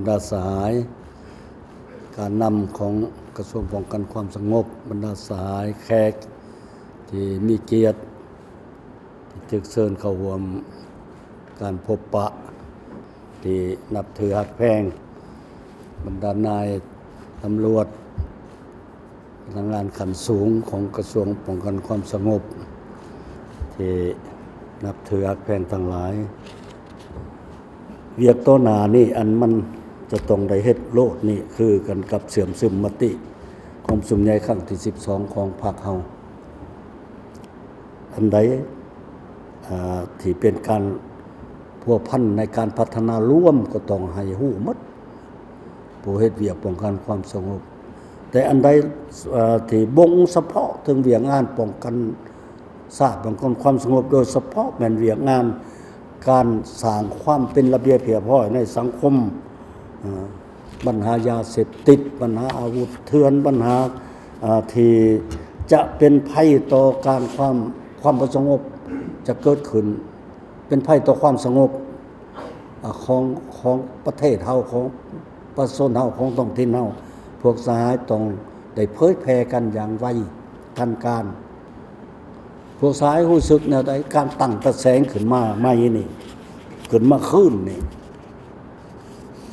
ບັນດາສະຫາຍການນຳຂອງກະຊວງປ້ອງກັນຄວາມສະຫງົບ, ບັນດາສະຫາຍແຂກທີ່ມີກຽດ ທີ່ຖືກເຊີນເຂົ້າຮ່ວມການພົບປະທີ່ນັບຖືຮັກແພງ, ບັນດານາຍຕຳຫຼວດ, ພະນັກງານຂັ້ນສູງຂອງກະຊວງປ້ອງກັນຄວາມສະຫງົບທີ່ນັບຖືຮັກແພງທັງຫຼາຍ. ວຽກຕໍ່ໜ້ານີ້ ອັນມັນຈະຕ້ອງໄດ້ເຮັດໂລດນີ້ ຄືກັນກັບເຊື່ອມຊຶມມະຕິກອງປະຊຸມໃຫຍ່ຄັ້ງທີສິບສອງຂອງພັກເຮົາ. ອັນໃດ ອ່າ ທີ່ເປັນການພົວພັນໃນການພັດທະນາລວມ ກໍຕ້ອງໃຫ້ຮູ້ໝົດ ຜູ້ເຮັດວຽກປ້ອງກັນຄວາມສະຫງົບ. ແຕ່ອັນໃດ ເອີ ທີ່ບົ່ງສະເພາະເຖິງວຽກງານປ້ອງກັນຊາດ ປ້ອງກັນຄວາມສະຫງົບ, ໂດຍສະເພາະແມ່ນວຽກງານການສ້າງຄວາມເປັນລະບຽບຮຽບຮ້ອຍໃນສັງຄົມ, ເອີ ບັນຫາຢາເສບຕິດ, ບັນຫາອາວຸດເຖື່ອນ, ບັນຫາ ເອີ ທີ່ຈະເປັນໄພຕໍ່ການຄວາມ ຄວາມບໍ່ສະຫງົບຈະເກີດຂຶ້ນ, ເປັນໄພຕໍ່ຄວາມສະຫງົບ ອາ ຂອງ ຂອງປະເທດເຮົາ, ຂອງປະຊາຊົນເຮົາ, ຂອງທ້ອງຖິ່ນເຮົາ. ພວກສະຫາຍຕ້ອງໄດ້ເຜີຍແຜ່ກັນຢ່າງໄວທັນການ. ພວກສະຫາຍຮູ້ສຶກແນວໃດ? ການຕັ້ງຕາແສງຂຶ້ນມາໃໝ່ນີ້, ຂຶ້ນມາຄືນນີ້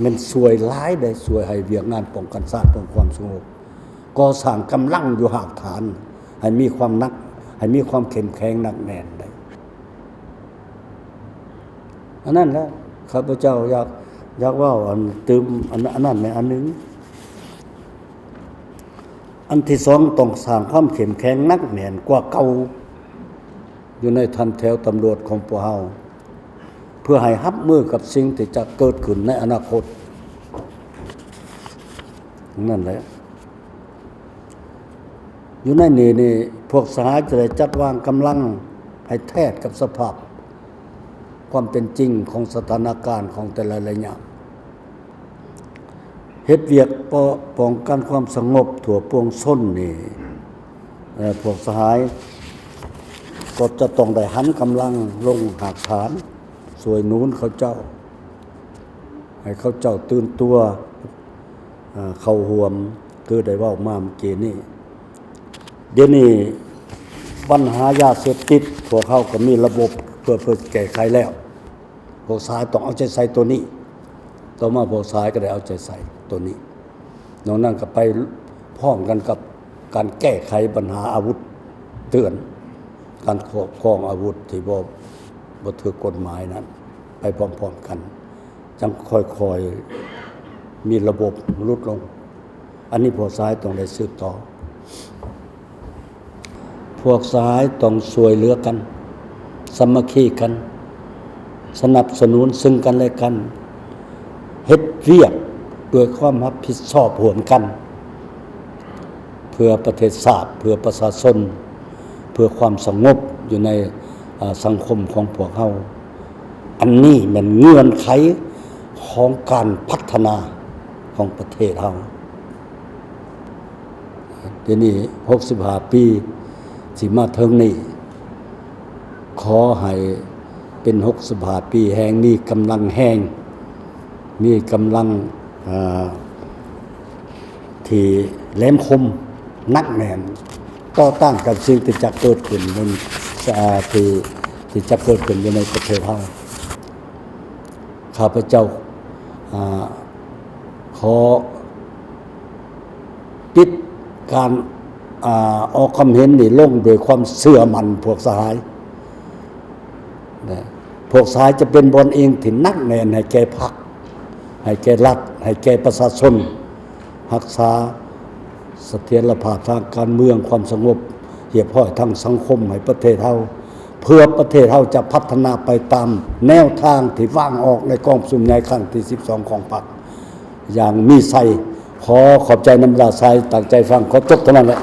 ແມ່ນຊ່ວຍຫຼາຍເດ້, ຊ່ວຍໃຫ້ວຽກງານປ້ອງກັນຊາດ ປ້ອງກັນຄວາມສະຫງົບ, ກໍ່ສ້າງກຳລັງຢູ່ຮາກຖານໃຫ້ມີຄວາມໜັກ, ໃຫ້ມີຄວາມເຂັ້ມແຂງໜັກແໜ້ນໄດ້. ອັນນັ້ນແຫຼະ ຂ້າພະເຈົ້າຢາກ ຢາກເວົ້າອັນຕື່ມ ອັນ ອັນນັ້ນແມ່ນອັນໜຶ່ງ. ອັນທີສອງ ຕ້ອງສ້າງຄວາມເຂັ້ມແຂງໜັກແໜ້ນກວ່າເກົ່າ ຢູ່ໃນຖັນແຖວຕຳຫຼວດຂອງພວກເຮົາ ເພື່ອໃຫ້ຮັບມືກັບສິ່ງທີ່ຈະເກີດຂຶ້ນໃນອະນາຄົດ. ນັ້ນແຫຼະ ຢູ່ໃນນີ້ນີ້ ພວກສະຫາຍຈະໄດ້ຈັດວາງກຳລັງໃຫ້ແທດກັບສະພາບຄວາມເປັນຈິງຂອງສະຖານະການຂອງແຕ່ລະໄລຍະ. ເຮັດວຽກປ້ອງກັນຄວາມສະຫງົບທົ່ວປວງຊົນນີ້ ເອີ ພວກສະຫາຍກໍຈະຕ້ອງໄດ້ຫັນກຳລັງລົງຮາກຖານ ຊ່ວຍໜູນເຂົາເຈົ້າ ໃຫ້ເຂົາເຈົ້າຕື່ນຕົວ ເອີ ເຂົ້າຮ່ວມ ຄືໄດ້ເວົ້າມາເມື່ອກີ້ນີ້. ດຽວນີ້ບັນຫາຢາເສບຕິດ ພວກເຮົາກໍມີລະບົບເພື່ອ ເພື່ອແກ້ໄຂແລ້ວ. ພວກສະຫາຍຕ້ອງເອົາໃຈໃສ່ໂຕນີ້. ຕໍ່ມາພວກສະຫາຍກໍໄດ້ເອົາໃຈໃສ່ໂຕນີ້. ນອກນັ້ນກໍໄປພ້ອມກັນກັບການແກ້ໄຂບັນຫາອາວຸດເຖື່ອນ, ການຄອບຄອງອາວຸດທີ່ບໍ່ ບໍ່ຖືກກົດໝາຍນັ້ນ ໄປພ້ອມໆກັນ, ຈັ່ງຄ່ອຍໆມີລະບົບຫຼຸດລົງ. ອັນນີ້ພວກສະຫາຍຕ້ອງໄດ້ສືບຕໍ່. ພວກສະຫາຍຕ້ອງຊ່ວຍເຫຼືອກັນ, ສາມັກຄີກັນ, ສະໜັບສະໜູນເຊິ່ງກັນແລະກັນ, ເຮັດວຽກດ້ວຍຄວາມຮັບຜິດຊອບຮ່ວມກັນ ເພື່ອປະເທດຊາດ, ເພື່ອປະຊາຊົນ, ເພື່ອຄວາມສະຫງົບຢູ່ໃນ ເອີ ສັງຄົມຂອງພວກເຮົາ. ອັນນີ້ແມ່ນເງື່ອນໄຂຂອງການພັດທະນາຂອງປະເທດເຮົາ. ດຽວນີ້ຫົກສິບຫ້າປີທີ່ມາເຖິງນີ້ ຂໍໃຫ້ເປັນຫົກສິບຫ້າປີແຫ່ງມີກຳລັງແຮງ, ມີກຳລັງ ເອີ ທີ່ແຫຼມຄົມ ໜັກແໜ້ນ ຕໍ່ຕ້ານກັບສິ່ງທີ່ຈະເກີດຂຶ້ນ ທີ່ ທີ່ຈະເກີດຂຶ້ນຢູ່ໃນປະເທດເຮົາ. ຂ້າພະເຈົ້າ ອາ ຂໍປິດການ ອາ ອອກຄວາມເຫັນນີ້ລົງດ້ວຍຄວາມເຊື່ອໝັ້ນພວກສະຫາຍ. ພວກສະຫາຍຈະເປັນບ່ອນອີງທີ່ໜັກແໜ້ນໃຫ້ແກ່ພັກ, ໃຫ້ແກ່ລັດ, ໃຫ້ແກ່ປະຊາຊົນ, ຮັກສາສະຖຽນລະພາບທາງການເມືອງ, ຄວາມສະຫງົບຮຽບຮ້ອຍທາງສັງຄົມໃຫ້ປະເທດເຮົາ, ເພື່ອປະເທດເຮົາຈະພັດທະນາໄປຕາມແນວທາງທີ່ວາງອອກໃນກອງປະຊຸມໃຫຍ່ຄັ້ງທີສິບສອງຂອງພັກ. ຢ່າງມີໄຊ. ຂໍຂອບໃຈນຳຫຼາຍ, ຕັ້ງໃຈຟັງ. ຂໍຈົບເທົ່ານັ້ນແຫຼະ.